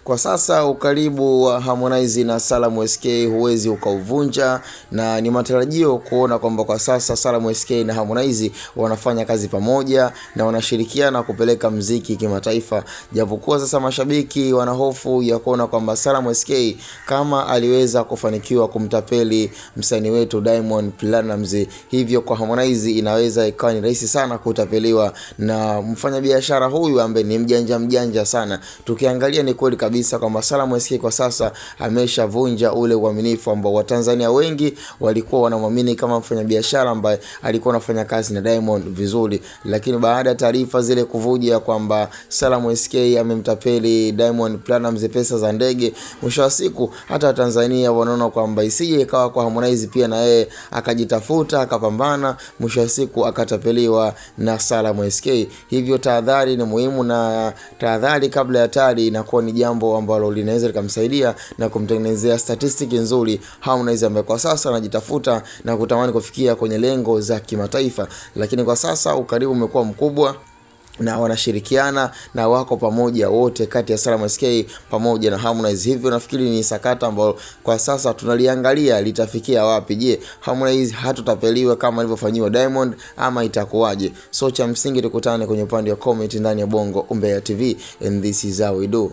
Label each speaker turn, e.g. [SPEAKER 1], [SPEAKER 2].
[SPEAKER 1] Kwa sasa ukaribu wa Harmonize na Sallam SK huwezi ukauvunja, na ni matarajio kuona kwamba kwa sasa Sallam SK na Harmonize wanafanya kazi pamoja na wanashirikiana kupeleka mziki kimataifa, japokuwa sasa mashabiki wana hofu ya kuona kwamba Sallam SK kama aliweza kufanikiwa kumtapeli msanii wetu Diamond Platnumz, hivyo kwa Harmonize inaweza ikawa ni rahisi sana kutapeliwa na mfanyabiashara huyu ambaye ni mjanja mjanja sana. Tukiangalia ni kweli kabisa kwamba Sallam SK kwa sasa ameshavunja ule uaminifu ambao Watanzania wengi walikuwa wanamwamini kama mfanyabiashara ambaye alikuwa anafanya kazi na Diamond vizuri, lakini baada ya taarifa zile kuvuja kwamba Sallam SK amemtapeli Diamond Platnumz pesa za ndege, mwisho wa siku hata Watanzania wanaona kwamba isije ikawa kwa Harmonize pia na yeye akajitafuta akapambana, mwisho wa siku akatapeliwa na Sallam SK. Hivyo tahadhari ni muhimu, na tahadhari kabla ya hatari inakuwa ni jambo ambalo linaweza likamsaidia na kumtengenezea statistiki nzuri Harmonize ambaye kwa sasa anajitafuta na kutamani kufikia kwenye lengo za kimataifa, lakini kwa sasa ukaribu umekuwa mkubwa na wanashirikiana na wako pamoja wote kati ya Sallam SK pamoja na Harmonize. Hivyo nafikiri ni sakata ambalo kwa sasa tunaliangalia litafikia wapi. Je, Harmonize hatutapeliwa kama alivyofanyiwa Diamond ama itakuwaje? So cha msingi tukutane kwenye upande wa comment ndani ya Bongo Umbea TV, and this is how we do.